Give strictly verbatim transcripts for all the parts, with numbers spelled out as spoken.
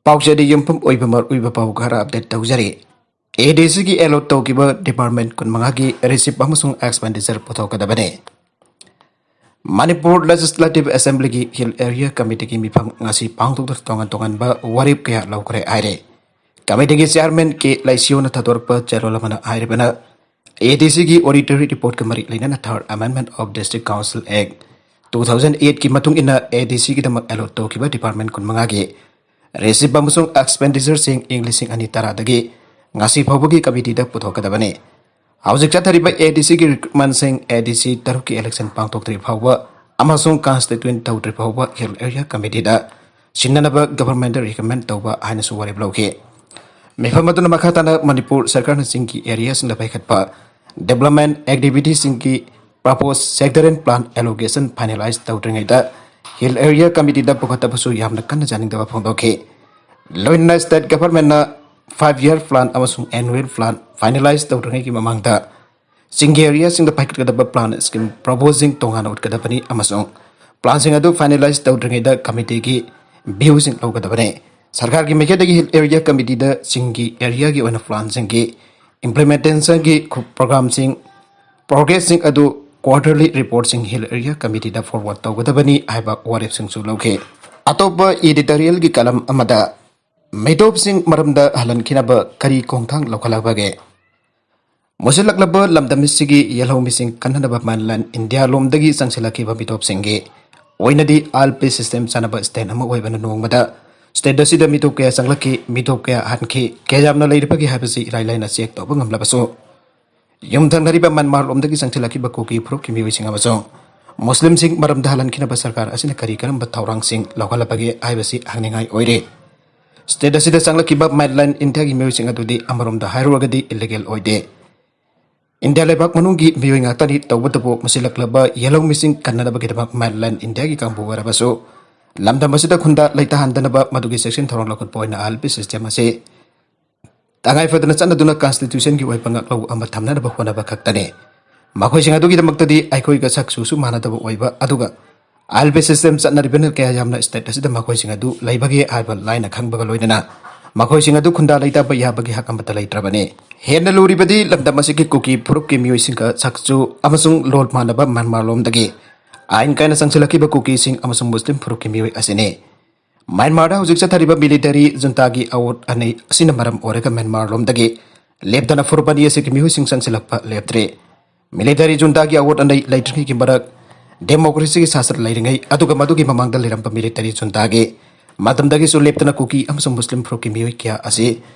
ꯄꯥꯎꯆꯦꯗ ꯌꯨꯝꯐꯝ ꯑꯣꯏꯕ ꯃꯔꯨꯑꯣꯏꯕ ꯄꯥꯎ ꯈꯔ ꯑꯞꯗꯦꯠ ꯇꯧꯖꯔꯤ꯫ ꯑꯦ ꯗꯤ ꯁꯤꯒꯤ ꯑꯦꯂꯣꯠ ꯇꯧꯈꯤꯕ ꯗꯤꯄꯥꯔꯠꯃꯦꯟ ꯀꯨꯟꯃꯉꯥꯒꯤ ꯔꯤꯁꯤꯞ ꯑꯃꯁꯨꯡ ꯑꯦꯛꯁꯄꯦꯟꯗꯤꯆꯔ ꯄꯨꯊꯣꯛꯀꯗꯕꯅꯤ꯫ ꯃꯅꯤꯄꯨꯔ ꯂꯦꯖꯤꯁꯂꯦꯇꯤꯚ ꯑꯦꯁꯦꯝꯕ꯭ꯂꯤꯒꯤ ꯍꯤꯜ ꯑꯦꯔꯤꯌꯥ ꯀꯃꯤꯇꯤꯒꯤ ꯃꯤꯐꯝ ꯉꯁꯤ ꯄꯥꯡꯊꯣꯛꯇꯨꯅ ꯇꯣꯉꯥꯟ ꯇꯣꯉꯥꯟꯕ ꯋꯥꯔꯦꯞ ꯀꯌꯥ ꯂꯧꯈ꯭ꯔꯦ ꯍꯥꯏꯔꯦ꯫ ꯀꯃꯤꯇꯤꯒꯤ ꯆꯤꯌꯥꯔꯃꯦꯟ ꯀꯦ ꯂꯩꯁꯤꯌꯣꯅ ꯊꯥꯗꯣꯔꯛꯄ ꯆꯦꯔꯣꯜ ꯑꯃꯅ ꯍꯥꯏꯔꯤꯕꯅ, ꯑꯦ ꯗꯤ ꯁꯤꯒꯤ ꯑꯣꯗꯤꯇꯔꯤ ꯔꯤꯄꯣꯔꯠꯀ ꯃꯔꯤ ꯂꯩꯅꯅ Third Amendment of District Council Act two thousand eight ꯀꯤ ꯃꯇꯨꯡ ꯏꯟꯅ ꯑꯦ ꯗꯤ ꯁꯤꯒꯤꯗꯃꯛ ꯑꯦꯂꯣꯠ ꯇꯧꯈꯤꯕ ꯗꯤꯄꯥꯔꯠꯃꯦꯟ ꯀꯨꯟꯃꯉꯥꯒꯤ ꯔꯤꯁꯤꯞ ꯑꯃꯁꯨꯡ ꯑꯦꯛꯁꯄꯦꯟꯗꯤꯆꯔꯁꯤꯡ ꯏꯪ ꯂꯤꯁꯤꯡ ꯑꯅꯤ ꯇꯔꯥꯗꯒꯤ ꯉꯁꯤ ꯐꯥꯎꯕꯒꯤ ꯀꯃꯤꯇꯤꯗ ꯄꯨꯊꯣꯛꯀꯗꯕꯅꯤ꯫ ꯍꯧꯖꯤꯛ ꯆꯠꯊꯔꯤꯕ ꯑꯦ ꯗꯤ ꯁꯤꯒꯤ ꯔꯤꯀ꯭ꯔꯨꯠꯃꯦꯟꯁꯤꯡ, ꯑꯦ ꯗꯤ ꯁꯤ ꯇꯔꯨꯛꯀꯤ ꯏꯂꯦꯛꯁꯟ ꯄꯥꯡꯊꯣꯛꯇ꯭ꯔꯤ ꯐꯥꯎꯕ ꯑꯃꯁꯨꯡ ꯀꯟꯁꯇꯤꯇ꯭ꯌꯨꯑꯦꯟ ꯇꯧꯗ꯭ꯔꯤ ꯐꯥꯎꯕ ꯍꯤꯜ ꯑꯦꯔꯤꯌꯥ ꯀꯃꯤꯇꯤꯗ ꯁꯤꯟꯅꯅꯕ ꯒꯚꯔꯟꯃꯦꯟꯠꯇ ꯔꯤꯀꯃꯦꯟ ꯇꯧꯕ ꯍꯥꯏꯅꯁꯨ ꯋꯥꯔꯦꯞ ꯂꯧꯈꯤ꯫ ꯃꯤꯐꯝ ꯑꯗꯨꯅ ꯃꯈꯥ ꯇꯥꯅ ꯃꯅꯤꯄꯨꯔ ꯁꯔꯀꯥꯔꯅ ꯆꯤꯡꯒꯤ ꯑꯦꯔꯤꯌꯥꯁꯤꯡꯗ ꯄꯥꯏꯈꯠꯄ ꯗꯤꯕ꯭ꯂꯞꯃꯦꯟꯠ ꯑꯦꯛꯇꯤꯚꯤꯇꯤꯁꯤꯡꯒꯤ propose sectoral plan allocation finalise ꯇꯧꯗ꯭ꯔꯤꯉꯩꯗ ꯍꯤꯜ ꯑꯦꯔꯤꯌꯥ ꯀꯃꯤꯇꯤꯗ ꯄꯨꯈꯠꯇꯕꯁꯨ ꯌꯥꯝꯅ ꯀꯟꯅ ꯌꯥꯅꯤꯡꯗꯕ ꯐꯣꯡꯗꯣꯛꯈꯤ꯫ ꯂꯣꯏꯅꯅ ꯁ꯭ꯇꯦꯠ ꯒꯚꯔꯟꯃꯦꯟꯠꯅ five year plan ꯑꯃꯁꯨꯡ annual plan finalize ꯇꯧꯗ꯭ꯔꯤꯉꯩꯒꯤ ꯃꯃꯥꯡꯗ ꯆꯤꯡꯒꯤ ꯑꯦꯔꯤꯌꯥꯁꯤꯡꯗ ꯄꯥꯏꯈꯠꯀꯗꯕ ꯄ꯭ꯂꯥꯟ ꯁ꯭ꯀꯤꯝ ꯄ꯭ꯔꯄꯣꯖꯁꯤꯡ ꯇꯣꯉꯥꯟꯅ ꯎꯠꯀꯗꯕꯅꯤ ꯑꯃꯁꯨꯡ ꯄ꯭ꯂꯥꯟꯁꯤꯡ ꯑꯗꯨ ꯐꯥꯏꯅꯦꯂꯥꯏꯖ ꯇꯧꯗ꯭ꯔꯤꯉꯩꯗ ꯀꯃꯤꯇꯤꯒꯤ ꯚ꯭ꯌꯨꯁꯤꯡ ꯂꯧꯒꯗꯕꯅꯤ꯫ ꯁꯔꯀꯥꯔꯒꯤ ꯃꯥꯏꯀꯩꯗꯒꯤ ꯍꯤꯜ ꯑꯦꯔꯤꯌꯥ ꯀꯃꯤꯇꯤꯗ ꯆꯤꯡꯒꯤ ꯑꯦꯔꯤꯌꯥꯒꯤ ꯑꯣꯏꯅ ꯄ꯭ꯂꯥꯟꯁꯤꯡꯒꯤ ꯏꯝꯄ꯭ꯂꯤꯃꯦꯟꯇꯦꯁꯟꯒꯤ ꯄ꯭ꯔꯣꯒ꯭ꯔꯥꯝꯁꯤꯡ, ꯄ꯭ꯔꯣꯒ꯭ꯔꯦꯁꯁꯤꯡ ꯑꯗꯨ ꯀ꯭ꯋꯥꯔꯇꯔꯂꯤ ꯔꯤꯄꯣꯔꯠꯁꯤꯡ ꯍꯤꯜ ꯑꯦꯔꯤꯌꯥ ꯀꯃꯤꯇꯤꯗ ꯐꯣꯔꯋꯥꯔꯗ ꯇꯧꯒꯗꯕꯅꯤ ꯍꯥꯏꯕ ꯋꯥꯔꯦꯞꯁꯤꯡꯁꯨ ꯂꯧꯈꯤ꯫ ꯑꯇꯣꯞꯄ ꯏꯗꯤꯇꯣꯔꯤꯌꯦꯜꯒꯤ ꯀꯂꯝ ꯑꯃꯗ, ꯃꯤꯇꯣꯞꯁꯤꯡ ꯃꯔꯝꯗ ꯍꯜꯍꯟꯈꯤꯅꯕ ꯀꯔꯤ ꯈꯣꯡꯊꯥꯡ ꯂꯧꯈꯠꯂꯛꯄꯒꯦ? ꯃꯨꯁꯤꯜꯂꯛꯂꯕ ꯂꯝꯗꯝ ꯑꯁꯤꯒꯤ ꯌꯦꯜꯍꯧꯃꯤꯁꯤꯡ ꯀꯟꯅꯅꯕ ꯃꯥꯏꯟꯂꯥꯏꯟ ꯏꯟꯗꯤꯌꯥ ꯂꯣꯝꯗꯒꯤ ꯆꯪꯁꯤꯜꯂꯛꯈꯤꯕ ꯃꯤꯇꯣꯞꯁꯤꯡꯒꯤ ꯑꯣꯏꯅꯗꯤ ꯑꯥꯏ ꯑꯦꯜ ꯄꯤ ꯁꯤꯁꯇꯦꯝ ꯆꯥꯟꯅꯕ ꯁ꯭ꯇꯦꯠ ꯑꯃ ꯑꯣꯏꯕꯅ ꯅꯣꯡꯃꯗ ꯁ꯭ꯇꯦꯠ ꯑꯁꯤꯗ ꯃꯤꯇꯣꯞ ꯀꯌꯥ ꯆꯪꯂꯛꯈꯤ, ꯃꯤꯇꯣꯞ ꯀꯌꯥ ꯍꯟꯈꯤ, ꯀꯌꯥ ꯌꯥꯝꯅ ꯂꯩꯔꯤꯕꯒꯦ ꯍꯥꯏꯕꯁꯤ ꯏꯔꯥꯏ ꯂꯥꯏꯅ ꯆꯦꯛ ꯇꯧꯕ ꯉꯝꯂꯕꯁꯨ, ꯌꯨꯝꯊꯪꯅꯔꯤꯕ ꯃ꯭ꯌꯥꯟꯃꯥꯔ ꯂꯣꯝꯗꯒꯤ ꯆꯪꯁꯤꯜꯂꯛꯈꯤꯕ ꯀꯨꯀꯤ ꯐꯨꯔꯨꯞꯀꯤ ꯃꯤꯑꯣꯏꯁꯤꯡ ꯑꯃꯁꯨꯡ ꯃꯨꯁꯂꯤꯝꯁꯤꯡ ꯃꯔꯝꯗ ꯍꯜꯍꯟꯈꯤꯅꯕ ꯁꯔꯀꯥꯔ ꯑꯁꯤꯅ ꯀꯔꯤ ꯀꯔꯝꯕ ꯊꯧꯔꯥꯡꯁꯤꯡ ꯂꯧꯈꯠꯂꯕꯒꯦ ꯍꯥꯏꯕꯁꯤ ꯍꯪꯅꯤꯡꯉꯥꯏ ꯑꯣꯏꯔꯤ꯫ ꯁ꯭ꯇꯦꯠ ꯑꯁꯤꯗ ꯆꯪꯂꯛꯈꯤꯕ ꯃꯥꯏꯟꯂꯥꯏꯟ ꯏꯟꯗꯤꯌꯥꯒꯤ ꯃꯤꯑꯣꯏꯁꯤꯡ ꯑꯗꯨꯗꯤ ꯑꯃꯔꯣꯝꯗ ꯍꯥꯏꯔꯨꯔꯒꯗꯤ ꯏꯂꯤꯒꯦꯜ ꯑꯣꯏꯗꯦ꯫ ꯏꯟꯗꯤꯌꯥ ꯂꯩꯕꯥꯛ ꯃꯅꯨꯡꯒꯤ ꯃꯤꯑꯣꯏ ꯉꯥꯛꯇꯅꯤ, ꯇꯧꯕꯇꯕꯨ ꯃꯨꯁꯤꯜꯂꯛꯂꯕ ꯌꯦꯜꯍꯧꯃꯤꯁꯤꯡ ꯀꯟꯅꯅꯕꯒꯤꯗꯃꯛ ꯃꯥꯏꯟꯂꯥꯏꯟ ꯏꯟꯗꯤꯌꯥꯒꯤ ꯀꯥꯡꯕꯨ ꯑꯣꯏꯔꯕꯁꯨ ꯂꯝꯗꯝ ꯑꯁꯤꯗ ꯈꯨꯟꯗꯥ ꯂꯩꯇꯥꯍꯟꯗꯅꯕ ꯃꯗꯨꯒꯤ ꯆꯦꯛꯁꯤꯟ ꯊꯧꯔꯥꯡ ꯂꯧꯈꯠꯄ ꯑꯣꯏꯅ ꯑꯥꯏ ꯑꯦꯜ ꯄꯤ ꯁꯤꯁꯇꯦꯝ ꯑꯁꯤ ꯇꯉꯥꯏ ꯐꯗꯅ ꯆꯠꯅꯗꯨꯅ ꯀꯟꯁꯇꯤꯇ꯭ꯌꯨꯁꯟꯒꯤ ꯑꯣꯏꯕ ꯉꯥꯛꯂꯧ ꯑꯃ ꯊꯝꯅꯅꯕ ꯍꯣꯠꯅꯕ ꯈꯛꯇꯅꯤ꯫ ꯃꯈꯣꯏꯁꯤꯡ ꯑꯗꯨꯒꯤꯗꯃꯛꯇꯗꯤ ꯑꯩꯈꯣꯏꯒ ꯁꯛ ꯆꯨꯁꯨ ꯃꯥꯟꯅꯗꯕ ꯑꯣꯏꯕ, ꯑꯗꯨꯒ ꯑꯥꯏ ꯑꯦꯜ ꯄꯤ ꯁꯤꯁꯇꯦꯝ ꯆꯠꯅꯔꯤꯕꯅ ꯀꯌꯥ ꯌꯥꯝꯅ ꯁ꯭ꯇꯦꯠ ꯑꯁꯤꯗ ꯃꯈꯣꯏꯁꯤꯡ ꯑꯗꯨ ꯂꯩꯕꯒꯦ ꯍꯥꯏꯕ ꯂꯥꯏꯅ ꯈꯪꯕꯒ ꯂꯣꯏꯅꯅ ꯃꯈꯣꯏꯁꯤꯡ ꯑꯗꯨ ꯈꯨꯟꯗꯥ ꯂꯩꯇꯥꯕ ꯌꯥꯕꯒꯤ ꯍꯛ ꯑꯃꯠꯇ ꯂꯩꯇ꯭ꯔꯕꯅꯤ꯫ ꯍꯦꯟꯅ ꯂꯨꯔꯤꯕꯗꯤ ꯂꯝꯗꯝ ꯑꯁꯤꯒꯤ ꯀꯨꯀꯤ ꯐꯨꯔꯨꯞꯀꯤ ꯃꯤꯑꯣꯏꯁꯤꯡꯒ ꯁꯛꯆꯨ ꯑꯃꯁꯨꯡ ꯂꯣꯜ ꯃꯥꯟꯅꯕ ꯃ꯭ꯌꯥꯟꯃꯥꯔ ꯂꯣꯝꯗꯒꯤ ꯑꯥꯏꯟ ꯀꯥꯏꯅ ꯆꯪꯁꯤꯜꯂꯛꯈꯤꯕ ꯀꯨꯀꯤꯁꯤꯡ ꯑꯃꯁꯨꯡ ꯃꯨꯁꯂꯤꯝ ꯐꯨꯔꯨꯞꯀꯤ ꯃꯤꯑꯣꯏ ꯑꯁꯤꯅꯤ꯫ ꯃ꯭ꯌꯥꯟꯃꯥꯔꯗ ꯍꯧꯖꯤꯛ ꯆꯠꯊꯔꯤꯕ ꯃꯤꯂꯤꯇꯔꯤ ꯖꯨꯟꯇꯥꯒꯤ ꯑꯋꯣꯠ ꯑꯅꯩ ꯑꯁꯤꯅ ꯃꯔꯝ ꯑꯣꯏꯔꯒ ꯃ꯭ꯌꯥꯟꯃꯥꯔ ꯂꯣꯝꯗꯒꯤ ꯂꯦꯞꯇꯅ ꯐꯨꯔꯨꯞ ꯑꯅꯤ ꯑꯁꯤꯒꯤ ꯃꯤꯑꯣꯏꯁꯤꯡ ꯆꯪꯁꯤꯜꯂꯛꯄ ꯂꯦꯞꯇ꯭ꯔꯤ꯫ ꯃꯤꯂꯤꯇꯔꯤ ꯖꯨꯟꯇꯥꯒꯤ ꯑꯋꯣꯠ ꯑꯅꯩ ꯂꯩꯇ꯭ꯔꯤꯉꯩꯒꯤ ꯃꯔꯛ ꯗꯦꯃꯣꯀ꯭ꯔꯦꯁꯤꯒꯤ ꯁꯥꯁꯟ ꯂꯩꯔꯤꯉꯩ, ꯑꯗꯨꯒ ꯃꯗꯨꯒꯤ ꯃꯃꯥꯡꯗ ꯂꯩꯔꯝꯕ ꯃꯤꯂꯤꯇꯔꯤ ꯖꯨꯟꯇꯥꯒꯤ ꯃꯇꯝꯗꯒꯤꯁꯨ ꯂꯦꯞꯇꯅ ꯀꯨꯀꯤ ꯑꯃꯁꯨꯡ ꯃꯨꯁꯂꯤꯝ ꯐꯨꯔꯨꯞꯀꯤ ꯃꯤꯑꯣꯏ ꯀꯌꯥ ꯑꯁꯤ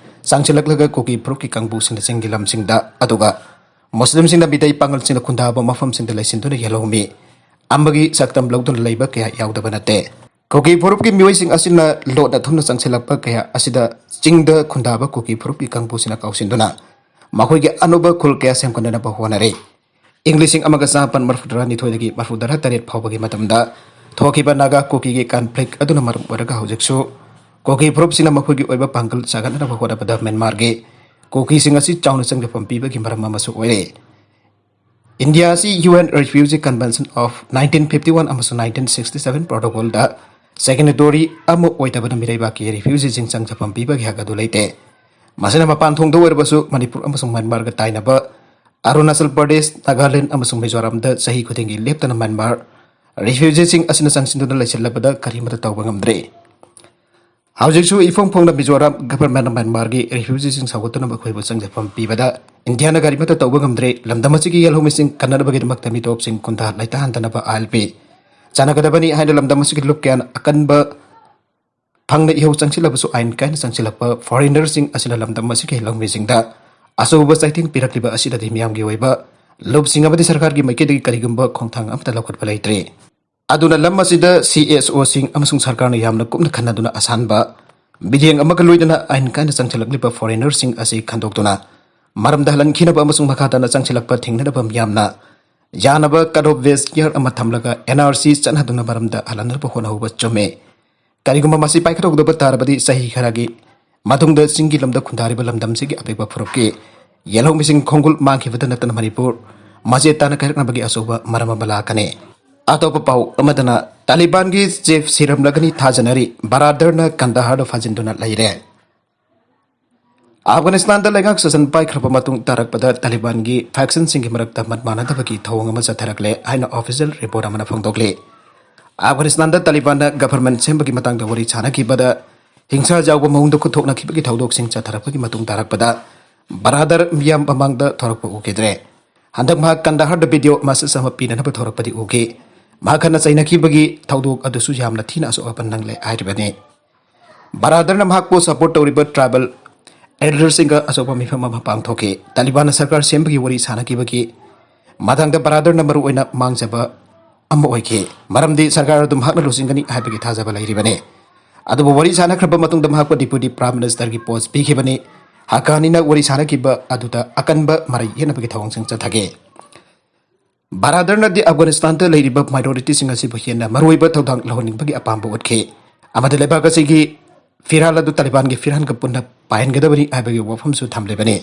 ꯆꯪꯁꯤꯜꯂꯛꯂꯒ ꯀꯨꯀꯤ ꯐꯨꯔꯨꯞꯀꯤ ꯀꯥꯡꯕꯨꯁꯤꯡꯅ ꯆꯤꯡꯒꯤ ꯂꯝꯁꯤꯡꯗ, ꯑꯗꯨꯒ ꯃꯨꯁꯂꯤꯝꯁꯤꯡꯅ ꯃꯤꯇꯩ ꯄꯥꯉꯜꯁꯤꯡꯅ ꯈꯨꯟꯗꯥꯕ ꯃꯐꯝꯁꯤꯡꯗ ꯂꯩꯁꯤꯟꯗꯨꯅ ꯌꯦꯜꯍꯧꯃꯤ ꯑꯃꯒꯤ ꯁꯛꯇꯝ ꯂꯧꯗꯨꯅ ꯂꯩꯕ ꯀꯌꯥ ꯌꯥꯎꯗꯕ ꯅꯠꯇꯦ꯫ ꯀꯨꯀꯤ ꯐꯨꯔꯨꯞꯀꯤ ꯃꯤꯑꯣꯏꯁꯤꯡ ꯑꯁꯤꯅ ꯂꯣꯠꯅ ꯊꯨꯝꯅ ꯆꯪꯁꯤꯜꯂꯛꯄ ꯀꯌꯥ ꯑꯁꯤꯗ ꯆꯤꯡꯗ ꯈꯨꯟꯗꯥꯕ ꯀꯨꯀꯤ ꯐꯨꯔꯨꯞꯀꯤ ꯀꯥꯡꯕꯨꯁꯤꯡꯅ ꯀꯥꯎꯁꯤꯟꯗꯨꯅ ꯃꯈꯣꯏꯒꯤ ꯑꯅꯧꯕ ꯈꯨꯜ ꯀꯌꯥ ꯁꯦꯝꯒꯠꯅꯕ ꯍꯣꯠꯅꯔꯤ꯫ ꯏꯪ ꯂꯤꯁꯤꯡ ꯑꯃꯒ ꯆꯥꯃꯥꯄꯟ ꯃꯔꯤꯐꯨꯇꯔꯥꯅꯤꯊꯣꯏꯗꯒꯤ ꯃꯔꯤꯐꯨꯇꯔꯥ ꯇꯔꯦꯠ ꯐꯥꯎꯕꯒꯤ ꯃꯇꯝꯗ ꯊꯣꯛꯈꯤꯕ ꯅꯥꯒꯥ ꯀꯨꯀꯤꯒꯤ ꯀꯟꯐ꯭ꯂꯤꯛ ꯑꯗꯨꯅ ꯃꯔꯝ ꯑꯣꯏꯔꯒ ꯍꯧꯖꯤꯛꯁꯨ ꯀꯨꯀꯤ ꯐꯨꯔꯨꯞꯁꯤꯡꯅ ꯃꯈꯣꯏꯒꯤ ꯑꯣꯏꯕ ꯄꯥꯡꯒꯜ ꯁꯥꯒꯠꯅꯅꯕ ꯍꯣꯠꯅꯕꯗ ꯃ꯭ꯌꯥꯟꯃꯥꯔꯒꯤ ꯀꯨꯀꯤꯁꯤꯡ ꯑꯁꯤ ꯆꯥꯎꯅ ꯆꯪꯖꯐꯝ ꯄꯤꯕꯒꯤ ꯃꯔꯝ ꯑꯃꯁꯨ ꯑꯣꯏꯔꯦ꯫ ꯏꯟꯗꯤꯌꯥ ꯑꯁꯤ U N Refugee Convention of nineteen fifty one ꯑꯃꯁꯨꯡ nineteen sixty seven Protocol ꯗ signatory ꯑꯃ ꯑꯣꯏꯗꯕꯅ ꯃꯤꯔꯩꯕꯥꯛꯀꯤ ꯔꯤꯐ꯭ꯌꯨꯖꯤꯁꯤꯡ ꯆꯪꯖꯐꯝ ꯄꯤꯕꯒꯤ ꯍꯛ ꯑꯗꯨ ꯂꯩꯇꯦ꯫ ꯃꯁꯤꯅ ꯃꯄꯥꯟ ꯊꯣꯡꯗ ꯑꯣꯏꯔꯕꯁꯨ ꯃꯅꯤꯄꯨꯔ ꯑꯃꯁꯨꯡ ꯃ꯭ꯌꯥꯟꯃꯥꯔꯒ ꯇꯥꯏꯅꯕ ꯑꯔꯨꯅꯥꯆꯜ ꯄ꯭ꯔꯗꯦꯁ, ꯅꯥꯒꯥꯂꯦꯟ ꯑꯃꯁꯨꯡ ꯃꯤꯖꯣꯔꯥꯝꯗ ꯆꯍꯤ ꯈꯨꯗꯤꯡꯒꯤ ꯂꯦꯞꯇꯅ ꯃ꯭ꯌꯥꯟꯃꯥꯔ ꯔꯤꯐ꯭ꯌꯨꯖꯤꯁꯤꯡ ꯑꯁꯤꯅ ꯆꯪꯁꯤꯟꯗꯨꯅ ꯂꯩꯁꯤꯜꯂꯕꯗ ꯀꯔꯤꯃꯠꯇ ꯇꯧꯕ ꯉꯝꯗ꯭ꯔꯦ꯫ ꯍꯧꯖꯤꯛꯁꯨ ꯏꯐꯣꯡ ꯐꯣꯡꯅ ꯃꯤꯖꯣꯔꯥꯝ ꯒꯚꯔꯟꯃꯦꯟꯠꯅ ꯃ꯭ꯌꯥꯟꯃꯥꯔꯒꯤ ꯔꯤꯐ꯭ꯌꯨꯖꯤꯁꯤꯡ ꯁꯧꯒꯠꯇꯨꯅ ꯃꯈꯣꯏꯕꯨ ꯆꯪꯖꯐꯝ ꯄꯤꯕꯗ ꯏꯟꯗꯤꯌꯥꯅ ꯀꯔꯤꯃꯠꯇ ꯇꯧꯕ ꯉꯝꯗ꯭ꯔꯦ꯫ ꯂꯝꯗꯝ ꯑꯁꯤꯒꯤ ꯌꯦꯜꯍꯧꯃꯤꯁꯤꯡ ꯀꯟꯅꯅꯕꯒꯤꯗꯃꯛꯇ ꯃꯤꯇꯣꯞꯁꯤꯡ ꯈꯨꯟꯗꯥ ꯂꯩꯇꯥꯍꯟꯗꯅꯕ ꯑꯥꯏ ꯑꯦꯜ ꯄꯤ ꯆꯠꯅꯒꯗꯕꯅꯤ ꯍꯥꯏꯅ ꯂꯝꯗꯝ ꯑꯁꯤꯒꯤ ꯂꯨꯞ ꯀꯌꯥꯅ ꯑꯀꯟꯕ ꯐꯪꯅ ꯏꯍꯧ ꯆꯪꯁꯤꯜꯂꯕꯁꯨ ꯑꯥꯏꯟ ꯀꯥꯏꯅ ꯆꯪꯁꯤꯜꯂꯛꯄ ꯐꯣꯔꯦꯅꯔꯁꯤꯡ ꯑꯁꯤꯅ ꯂꯝꯗꯝ ꯑꯁꯤꯒꯤ ꯂꯧꯃꯤꯁꯤꯡꯗ ꯑꯆꯧꯕ ꯆꯩꯊꯦꯡ ꯄꯤꯔꯛꯂꯤꯕ ꯑꯁꯤꯗꯗꯤ ꯃꯤꯌꯥꯝꯒꯤ ꯑꯣꯏꯕ ꯂꯨꯞꯁꯤꯡ ꯑꯃꯗꯤ ꯁꯔꯀꯥꯔꯒꯤ ꯃꯥꯏꯀꯩꯗꯒꯤ ꯀꯔꯤꯒꯨꯝꯕ ꯈꯣꯡꯊꯥꯡ ꯑꯃꯠꯇ ꯂꯧꯈꯠꯄ ꯂꯩꯇ꯭ꯔꯤ꯫ ꯑꯗꯨꯅ ꯂꯝ ꯑꯁꯤꯗ ꯁꯤ ꯑꯦꯁ ꯑꯣꯁꯤꯡ ꯑꯃꯁꯨꯡ ꯁꯔꯀꯥꯔꯅ ꯌꯥꯝꯅ ꯀꯨꯞꯅ ꯈꯟꯅꯗꯨꯅ ꯑꯁꯥꯟꯕ ꯃꯤꯠꯌꯦꯡ ꯑꯃꯒ ꯂꯣꯏꯅꯅ ꯑꯥꯏꯟ ꯀꯥꯏꯅ ꯆꯪꯁꯤꯜꯂꯛꯂꯤꯕ ꯐꯣꯔꯦꯅꯔꯁꯤꯡ ꯑꯁꯤ ꯈꯟꯗꯣꯛꯇꯨꯅ ꯃꯔꯝꯗ ꯍꯜꯍꯟꯈꯤꯅꯕ ꯑꯃꯁꯨꯡ ꯃꯈꯥ ꯇꯥꯅ ꯆꯪꯁꯤꯜꯂꯛꯄ ꯊꯤꯡꯅꯅꯕ ꯃꯤꯌꯥꯝꯅ ꯌꯥꯅꯕ ꯀꯠ ꯑꯣꯐ ꯕꯦꯁ ꯌꯥꯔ ꯑꯃ ꯊꯝꯂꯒ ꯑꯦꯟ ꯑꯥꯔ ꯁꯤ ꯆꯠꯅꯗꯨꯅ ꯃꯔꯝꯗ ꯍꯜꯍꯟꯅꯕ ꯍꯣꯠꯅꯍꯧꯕ ꯆꯨꯝꯃꯤ꯫ ꯀꯔꯤꯒꯨꯝꯕ ꯃꯁꯤ ꯄꯥꯏꯈꯠꯍꯧꯗꯕ ꯇꯥꯔꯕꯗꯤ ꯆꯍꯤ ꯈꯔꯒꯤ ꯃꯇꯨꯡꯗ ꯆꯤꯡꯒꯤ ꯂꯝꯗ ꯈꯨꯟꯗꯥꯔꯤꯕ ꯂꯝꯗꯝꯁꯤꯒꯤ ꯑꯄꯤꯛꯄ ꯐꯨꯔꯨꯞꯀꯤ ꯌꯦꯜꯍꯧꯃꯤꯁꯤꯡ ꯈꯣꯡꯒꯨꯜ ꯃꯥꯡꯈꯤꯕꯇ ꯅꯠꯇꯅ ꯃꯅꯤꯄꯨꯔ ꯃꯆꯦꯠ ꯇꯥꯅ ꯀꯥꯏꯔꯛꯅꯕꯒꯤ ꯑꯆꯧꯕ ꯃꯔꯝ ꯑꯃ ꯂꯥꯛꯀꯅꯤ꯫ ꯑꯇꯣꯞꯄ ꯄꯥꯎ ꯑꯃꯗꯅ, ꯇꯥꯂꯤꯕꯥꯟꯒꯤ ꯆꯤꯐ ꯁꯤꯔꯝꯂꯒꯅꯤ ꯊꯥꯖꯅꯔꯤ, ꯕꯔꯥꯗꯔꯅ ꯀꯟꯗꯥꯍꯥꯔꯗ ꯐꯥꯖꯤꯟꯗꯨꯅ ꯂꯩꯔꯦ꯫ ꯑꯐꯒꯥꯅꯤꯁꯇꯥꯟꯗ ꯂꯩꯉꯥꯛ ꯁꯥꯁꯟ ꯄꯥꯏꯈ꯭ꯔꯕ ꯃꯇꯨꯡ ꯇꯥꯔꯛꯄꯗ ꯇꯥꯂꯤꯕꯥꯟꯒꯤ ꯐꯦꯛꯁꯟꯁꯤꯡꯒꯤ ꯃꯔꯛꯇ ꯃꯠ ꯃꯥꯟꯅꯗꯕꯒꯤ ꯊꯧꯑꯣꯡ ꯑꯃ ꯆꯠꯊꯔꯛꯂꯦ ꯍꯥꯏꯅ ꯑꯣꯐꯤꯁꯤꯌꯦꯜ ꯔꯤꯄꯣꯔꯠ ꯑꯃꯅ ꯐꯣꯡꯗꯣꯛꯂꯤ꯫ ꯑꯐꯒꯥꯅꯤꯁꯇꯥꯟꯗ ꯇꯥꯂꯤꯕꯥꯟꯅ ꯒꯚꯔꯟꯃꯦꯟꯠ ꯁꯦꯝꯕꯒꯤ ꯃꯇꯥꯡꯗ ꯋꯥꯔꯤ ꯁꯥꯅꯈꯤꯕꯗ ꯍꯤꯡꯁꯥ ꯌꯥꯎꯕ ꯃꯑꯣꯡꯗ ꯈꯨꯠꯊꯣꯛꯅꯈꯤꯕꯒꯤ ꯊꯧꯗꯣꯛꯁꯤꯡ ꯆꯠꯊꯔꯛꯄꯒꯤ ꯃꯇꯨꯡ ꯇꯥꯔꯛꯄꯗ ꯕꯔꯥꯗꯔ ꯃꯤꯌꯥꯝ ꯃꯃꯥꯡꯗ ꯊꯣꯔꯛꯄ ꯎꯈꯤꯗ꯭ꯔꯦ꯫ ꯍꯟꯗꯛ ꯃꯍꯥꯛ ꯀꯟꯗꯥꯍꯥꯔꯗ ꯚꯤꯗꯤꯑꯣ ꯃꯦꯁꯦꯖ ꯑꯃ ꯄꯤꯅꯅꯕ ꯊꯣꯔꯛꯄꯗꯤ ꯎꯈꯤ꯫ ꯃꯍꯥꯛ ꯍꯟꯅ ꯆꯩꯅꯈꯤꯕꯒꯤ ꯊꯧꯗꯣꯛ ꯑꯗꯨꯁꯨ ꯌꯥꯝꯅ ꯊꯤꯅ ꯑꯁꯣꯛ ꯑꯄꯟ ꯅꯪꯂꯦ ꯍꯥꯏꯔꯤꯕꯅꯤ꯫ ꯕꯔꯥꯗꯔꯅ ꯃꯍꯥꯛꯄꯨ ꯁꯄꯣꯔꯠ ꯇꯧꯔꯤꯕ ꯇ꯭ꯔꯥꯏꯕꯦꯜ ꯑꯦꯜꯗꯔꯁꯤꯡꯒ ꯑꯆꯧꯕ ꯃꯤꯐꯝ ꯑꯃ ꯄꯥꯡꯊꯣꯛꯈꯤ꯫ ꯇꯥꯂꯤꯕꯥꯟꯅ ꯁꯔꯀꯥꯔ ꯁꯦꯝꯕꯒꯤ ꯋꯥꯔꯤ ꯁꯥꯅꯈꯤꯕꯒꯤ ꯃꯇꯥꯡꯗ ꯕꯔꯥꯗꯔꯅ ꯃꯔꯨꯑꯣꯏꯅ ꯃꯥꯡꯖꯕ ꯑꯃ ꯑꯣꯏꯈꯤ, ꯃꯔꯝꯗꯤ ꯁꯔꯀꯥꯔ ꯑꯗꯨ ꯃꯍꯥꯛꯅ ꯂꯨꯆꯤꯡꯒꯅꯤ ꯍꯥꯏꯕꯒꯤ ꯊꯥꯖꯕ ꯂꯩꯔꯤꯕꯅꯤ꯫ ꯑꯗꯨꯕꯨ ꯋꯥꯔꯤ ꯁꯥꯅꯈ꯭ꯔꯕ ꯃꯇꯨꯡꯗ ꯃꯍꯥꯛꯄꯨ ꯗꯤꯄ꯭ꯌꯨꯇꯤ ꯄ꯭ꯔꯥꯏꯝ ꯃꯤꯅꯤꯁꯇꯔꯒꯤ ꯄꯣꯁ ꯄꯤꯈꯤꯕꯅꯤ꯫ ꯍꯛꯀꯥꯅꯤꯅ ꯋꯥꯔꯤ ꯁꯥꯅꯈꯤꯕ ꯑꯗꯨꯗ ꯑꯀꯟꯕ ꯃꯔꯩ ꯌꯦꯠꯅꯕꯒꯤ ꯊꯧꯑꯣꯡꯁꯤꯡ ꯆꯠꯊꯈꯤ꯫ ꯕꯔꯥꯗꯔꯅꯗꯤ ꯑꯐꯒꯥꯅꯤꯁꯇꯥꯟꯗ ꯂꯩꯔꯤꯕ ꯃꯥꯏꯅꯣꯔꯤꯇꯤꯁꯤꯡ ꯑꯁꯤꯕꯨ ꯍꯦꯟꯅ ꯃꯔꯨꯑꯣꯏꯕ ꯊꯧꯗꯥꯡ ꯂꯧꯍꯟꯅꯤꯡꯕꯒꯤ ꯑꯄꯥꯝꯕ ꯎꯠꯈꯤ ꯑꯃꯗꯤ ꯂꯩꯕꯥꯛ ꯑꯁꯤꯒꯤ ꯐꯤꯔꯥꯜ ꯑꯗꯨ ꯇꯥꯂꯤꯕꯥꯟꯒꯤ ꯐꯤꯔꯥꯜꯒ ꯄꯨꯟꯅ ꯄꯥꯏꯍꯟꯒꯗꯕꯅꯤ ꯍꯥꯏꯕꯒꯤ ꯋꯥꯐꯝꯁꯨ ꯊꯝꯂꯤꯕꯅꯤ꯫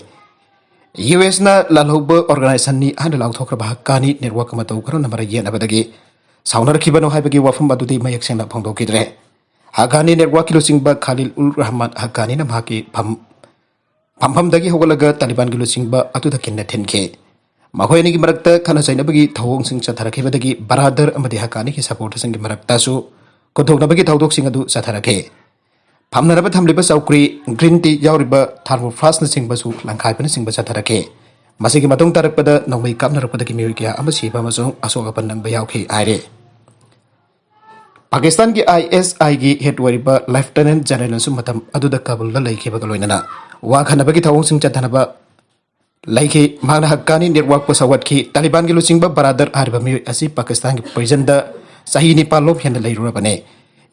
ꯌꯨ ꯑꯦꯁꯅ ꯂꯥꯜꯍꯧꯕ ꯑꯣꯔꯒꯅꯥꯏꯖꯦꯁꯟꯅꯤ ꯍꯥꯏꯅ ꯂꯥꯎꯊꯣꯛꯈ꯭ꯔꯕ ꯍꯛꯀꯥꯅꯤ ꯅꯦꯠꯋꯥꯔꯛ ꯑꯃ ꯇꯧꯈ꯭ꯔꯅ ꯃꯔꯩ ꯌꯦꯠꯅꯕꯗꯒꯤ ꯁꯥꯎꯅꯔꯛꯈꯤꯕꯅꯣ ꯍꯥꯏꯕꯒꯤ ꯋꯥꯐꯝ ꯑꯗꯨꯗꯤ ꯃꯌꯦꯛ ꯁꯦꯡꯅ ꯐꯣꯡꯗꯣꯛꯈꯤꯗ꯭ꯔꯦ꯫ ꯍꯛꯀꯥꯅꯤ ꯅꯦꯠꯋꯥꯔꯛꯀꯤ ꯂꯨꯆꯤꯡꯕ ꯈꯥꯂꯤꯜ ꯎꯜ ꯔꯍꯃꯥꯟ ꯍꯛꯀꯥꯅꯤꯅ ꯃꯍꯥꯛꯀꯤ ꯐꯝ ꯐꯝꯐꯝꯗꯒꯤ ꯍꯧꯒꯠꯂꯒ ꯇꯥꯂꯤꯕꯥꯟꯒꯤ ꯂꯨꯆꯤꯡꯕ ꯑꯗꯨꯗ ꯀꯤꯟꯅ ꯊꯤꯟꯈꯤ꯫ ꯃꯈꯣꯏ ꯑꯅꯤꯒꯤ ꯃꯔꯛꯇ ꯈꯠꯅ ꯆꯩꯅꯕꯒꯤ ꯊꯧꯑꯣꯡꯁꯤꯡ ꯆꯠꯊꯔꯛꯈꯤꯕꯗꯒꯤ ꯕꯔꯥꯗꯔ ꯑꯃꯗꯤ ꯍꯛꯀꯥꯅꯤꯒꯤ ꯁꯄꯣꯔꯇꯔꯁꯤꯡꯒꯤ ꯃꯔꯛꯇꯁꯨ ꯈꯨꯠꯊꯣꯛꯅꯕꯒꯤ ꯊꯧꯗꯣꯛꯁꯤꯡ ꯑꯗꯨ ꯆꯠꯊꯔꯛꯈꯤ꯫ ꯐꯝꯅꯅꯕ ꯊꯝꯂꯤꯕ ꯆꯧꯀ꯭ꯔꯤ, ꯒ꯭ꯔꯤꯟ ꯇꯤ ꯌꯥꯎꯔꯤꯕ ꯊꯥꯔꯃꯣꯐ꯭ꯂꯥꯁꯅꯆꯤꯡꯕꯁꯨ ꯂꯪꯈꯥꯏꯕꯅꯆꯤꯡꯕ ꯆꯠꯊꯔꯛꯈꯤ꯫ ꯃꯁꯤꯒꯤ ꯃꯇꯨꯡ ꯇꯥꯔꯛꯄꯗ ꯅꯣꯡꯃꯩ ꯀꯥꯞꯅꯔꯛꯄꯗꯒꯤ ꯃꯤꯑꯣꯏ ꯀꯌꯥ ꯑꯃ ꯁꯤꯕ ꯑꯃꯁꯨꯡ ꯑꯁꯣꯛ ꯑꯄꯟ ꯅꯪꯕ ꯌꯥꯎꯈꯤ ꯍꯥꯏꯔꯤ꯫ ꯄꯥꯀꯤꯁꯇꯥꯟꯒꯤ ꯑꯥꯏ ꯑꯦꯁ ꯑꯥꯏꯒꯤ ꯍꯦꯗ ꯑꯣꯏꯔꯤꯕ ꯂꯦꯐꯇꯤꯅꯦꯟꯠ ꯖꯦꯅꯔꯦꯜꯅꯁꯨ ꯃꯇꯝ ꯑꯗꯨꯗ ꯀꯥꯕꯨꯜꯗ ꯂꯩꯈꯤꯕꯒ ꯂꯣꯏꯅꯅ ꯋꯥ ꯈꯟꯅꯕꯒꯤ ꯊꯧꯑꯣꯡꯁꯤꯡ ꯆꯠꯊꯅꯕ ꯂꯩꯈꯤ꯫ ꯃꯍꯥꯛꯅ ꯍꯛꯀꯥꯅꯤ ꯅꯦꯠꯋꯥꯔꯛꯄꯨ ꯁꯧꯒꯠꯈꯤ꯫ ꯇꯥꯂꯤꯕꯥꯟꯒꯤ ꯂꯨꯆꯤꯡꯕ ꯕꯔꯥꯗꯔ ꯍꯥꯏꯔꯤꯕ ꯃꯤꯑꯣꯏ ꯑꯁꯤ ꯄꯥꯀꯤꯁꯇꯥꯟꯒꯤ ꯄ꯭ꯔꯤꯖꯟꯗ ꯆꯍꯤ ꯅꯤꯄꯥꯜ ꯂꯣꯝ ꯍꯦꯟꯅ ꯂꯩꯔꯨꯔꯕꯅꯤ꯫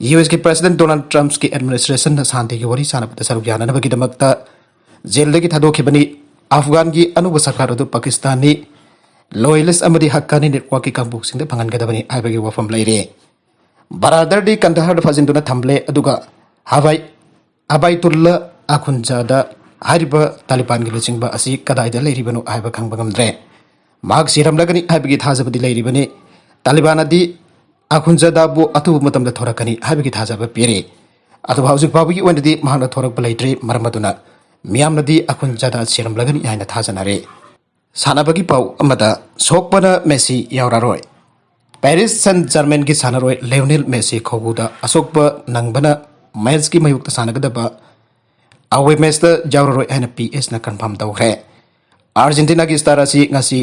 ꯌꯨ ꯑꯦꯁꯀꯤ ꯄ꯭ꯔꯦꯁꯤꯗꯦꯟꯠ ꯗꯣꯅꯥꯜꯗ ꯇ꯭ꯔꯝꯞꯀꯤ ꯑꯦꯗꯃꯤꯅꯤꯁꯇ꯭ꯔꯦꯁꯟꯅ ꯁꯥꯟꯇꯤꯒꯤ ꯋꯥꯔꯤ ꯁꯥꯟꯅꯕꯗ ꯁꯔꯨꯛ ꯌꯥꯅꯅꯕꯒꯤꯗꯃꯛꯇ ꯖꯦꯜꯗꯒꯤ ꯊꯥꯗꯣꯛꯈꯤꯕꯅꯤ꯫ ꯑꯐꯒꯥꯟꯒꯤ ꯑꯅꯧꯕ ꯁꯔꯀꯥꯔ ꯑꯗꯨ ꯄꯥꯀꯤꯁꯇꯥꯟꯅꯤ ꯂꯣꯌꯦꯂꯤꯁ ꯑꯃꯗꯤ ꯍꯛꯀꯥꯅꯤ ꯅꯦꯠꯋꯥꯔꯛꯀꯤ ꯀꯥꯡꯄꯣꯛꯁꯤꯡꯗ ꯐꯪꯍꯟꯒꯗꯕꯅꯤ ꯍꯥꯏꯕꯒꯤ ꯋꯥꯐꯝ ꯂꯩꯔꯤ꯫ ꯕꯔꯥꯗꯔꯗꯤ ꯀꯟꯗꯍꯔꯗ ꯐꯥꯖꯤꯟꯗꯨꯅ ꯊꯝꯂꯦ, ꯑꯗꯨꯒ ꯍꯕꯥꯏ ꯑꯕꯥꯏꯇꯨꯜꯂꯥ ꯑꯈꯨꯟꯖꯥꯗ ꯍꯥꯏꯔꯤꯕ ꯇꯥꯂꯤꯕꯥꯟꯒꯤ ꯂꯨꯆꯤꯡꯕ ꯑꯁꯤ ꯀꯗꯥꯏꯗ ꯂꯩꯔꯤꯕꯅꯣ ꯍꯥꯏꯕ ꯈꯪꯕ ꯉꯝꯗ꯭ꯔꯦ꯫ ꯃꯍꯥꯛ ꯁꯤꯔꯝꯂꯒꯅꯤ ꯍꯥꯏꯕꯒꯤ ꯊꯥꯖꯕꯗꯤ ꯂꯩꯔꯤꯕꯅꯤ꯫ ꯇꯥꯂꯤꯕꯥꯟꯅꯗꯤ ꯑꯈꯨꯟꯖꯥꯗꯥꯕꯨ ꯑꯊꯨꯕ ꯃꯇꯝꯗ ꯊꯣꯔꯛꯀꯅꯤ ꯍꯥꯏꯕꯒꯤ ꯊꯥꯖꯕ ꯄꯤꯔꯤ꯫ ꯑꯗꯨꯕꯨ ꯍꯧꯖꯤꯛ ꯐꯥꯎꯕꯒꯤ ꯑꯣꯏꯅꯗꯤ ꯃꯍꯥꯛꯅ ꯊꯣꯔꯛꯄ ꯂꯩꯇ꯭ꯔꯤ꯫ ꯃꯔꯝ ꯑꯗꯨꯅ ꯃꯤꯌꯥꯝꯅꯗꯤ ꯑꯈꯨꯟꯖꯥꯗꯥ ꯁꯤꯔꯝꯂꯒꯅꯤ ꯍꯥꯏꯅ ꯊꯥꯖꯅꯔꯤ꯫ ꯁꯥꯟꯅꯕꯒꯤ ꯄꯥꯎ ꯑꯃꯗ, ꯁꯣꯛꯄꯅ ꯃꯦꯁꯤ ꯌꯥꯎꯔꯔꯣꯏ꯫ ꯄꯦꯔꯤꯁ ꯁꯦꯟ ꯖꯔꯃꯦꯟꯒꯤ ꯁꯥꯟꯅꯔꯣꯏ ꯂꯤꯑꯣꯅꯦꯜ ꯃꯦꯁꯤ ꯈꯧꯕꯨꯗ ꯑꯁꯣꯛꯄ ꯅꯪꯕꯅ ꯃꯦꯆꯀꯤ ꯃꯥꯌꯣꯛꯇ ꯁꯥꯟꯅꯒꯗꯕ ꯑꯋꯦ ꯃꯦꯆꯇ ꯌꯥꯎꯔꯔꯣꯏ ꯍꯥꯏꯅ ꯄꯤ ꯑꯦꯁꯅ ꯀꯟꯐꯥꯔꯝ ꯇꯧꯈ꯭ꯔꯦ꯫ ꯑꯥꯔꯖꯦꯟꯇꯤꯅꯥꯒꯤ ꯁ꯭ꯇꯥꯔ ꯑꯁꯤ ꯉꯁꯤ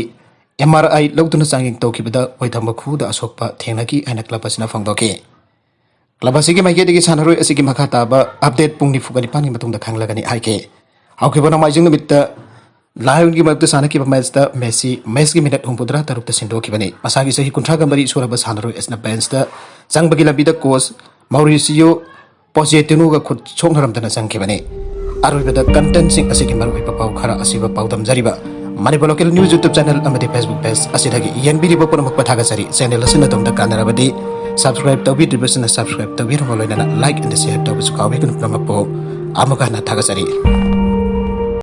ꯑꯦꯝ ꯑꯥꯔ ꯑꯥꯏ ꯂꯧꯗꯨꯅ ꯆꯥꯡꯌꯦꯡ ꯇꯧꯈꯤꯕꯗ ꯑꯣꯏꯊꯪꯕ ꯈꯨꯗ ꯑꯁꯣꯛꯄ ꯊꯦꯡꯅꯈꯤ ꯍꯥꯏꯅ ꯀ꯭ꯂꯕ ꯑꯁꯤꯅ ꯐꯣꯡꯗꯣꯛꯈꯤ꯫ ꯀ꯭ꯂꯕ ꯑꯁꯤꯒꯤ ꯃꯥꯏꯀꯩꯗꯒꯤ ꯁꯥꯟꯅꯔꯣꯏ ꯑꯁꯤꯒꯤ ꯃꯈꯥ ꯇꯥꯕ ꯑꯞꯗꯦꯠ ꯄꯨꯡ ꯅꯤꯐꯨꯒ ꯅꯤꯄꯥꯟꯒꯤ ꯃꯇꯨꯡꯗ ꯈꯪꯂꯒꯅꯤ ꯍꯥꯏꯈꯤ꯫ ꯍꯧꯈꯤꯕ ꯅꯣꯡꯃꯥꯏꯖꯤꯡ ꯅꯨꯃꯤꯠꯇ ꯂꯥꯌꯣꯟꯒꯤ ꯃꯥꯌꯣꯛꯇ ꯁꯥꯟꯅꯈꯤꯕ ꯃꯦꯆꯇ ꯃꯦꯁꯤ ꯃꯦꯆꯀꯤ ꯃꯤꯅꯠ ꯍꯨꯝꯐꯨꯇꯔꯥ ꯇꯔꯨꯛꯇ ꯁꯤꯟꯗꯣꯛꯈꯤꯕꯅꯤ꯫ ꯃꯁꯥꯒꯤ ꯆꯍꯤ ꯀꯨꯟꯊ꯭ꯔꯥꯒ ꯃꯔꯤ ꯁꯨꯔꯕ ꯁꯥꯟꯅꯔꯣꯏ ꯑꯁꯤꯅ ꯕꯦꯟꯆꯇ ꯆꯪꯕꯒꯤ ꯂꯝꯕꯤꯗ ꯀꯣꯆ ꯃꯧꯔꯤꯁꯤꯌꯣ ꯄꯣꯆꯦꯇꯤꯅꯣꯒ ꯈꯨꯠ ꯁꯣꯛꯅꯔꯝꯗꯅ ꯆꯪꯈꯤꯕꯅꯤ꯫ ꯑꯔꯣꯏꯕꯗ ꯀꯟꯇꯦꯟꯁꯤꯡ ꯑꯁꯤꯒꯤ ꯃꯔꯨꯑꯣꯏꯕ ꯄꯥꯎ ꯈꯔ ꯑꯁꯤꯕ ꯄꯥꯎꯗꯝꯖꯔꯤꯕ ꯃꯅꯤꯄꯨꯔ ꯂꯣꯀꯦꯜ ꯅ꯭ꯌꯨꯁ ꯌꯨꯇ꯭ꯌꯨꯕ ꯆꯦꯅꯦꯜ ꯑꯃꯗꯤ ꯐꯦꯁꯕꯨꯛ ꯄꯦꯖ ꯑꯁꯤꯗꯒꯤ ꯌꯦꯡꯕꯤꯔꯤꯕ ꯄꯨꯝꯅꯃꯛꯄꯨ ꯊꯥꯒꯠꯆꯔꯤ꯫ ꯆꯦꯅꯦꯜ ꯑꯁꯤꯅ ꯑꯗꯣꯝꯗ ꯀꯥꯟꯅꯔꯕꯗꯤ ꯁꯕꯁꯀ꯭ꯔꯥꯏꯕ ꯇꯧꯕꯤꯗ꯭ꯔꯤꯕꯁꯤꯡꯅ ꯁꯕꯁꯀ꯭ꯔꯥꯏꯕ ꯇꯧꯕꯤꯔꯝꯃ ꯂꯣꯏꯅꯅ ꯂꯥꯏꯛ ꯑꯦꯟ ꯁꯤꯌꯔ ꯇꯧꯕꯁꯨ ꯀꯥꯎꯕꯤꯒꯅꯨ꯫ ꯄꯨꯝꯅꯃꯛꯄꯨ ꯑꯃꯨꯛꯀ ꯍꯟꯅ ꯊꯥꯒꯠꯆꯔꯤ꯫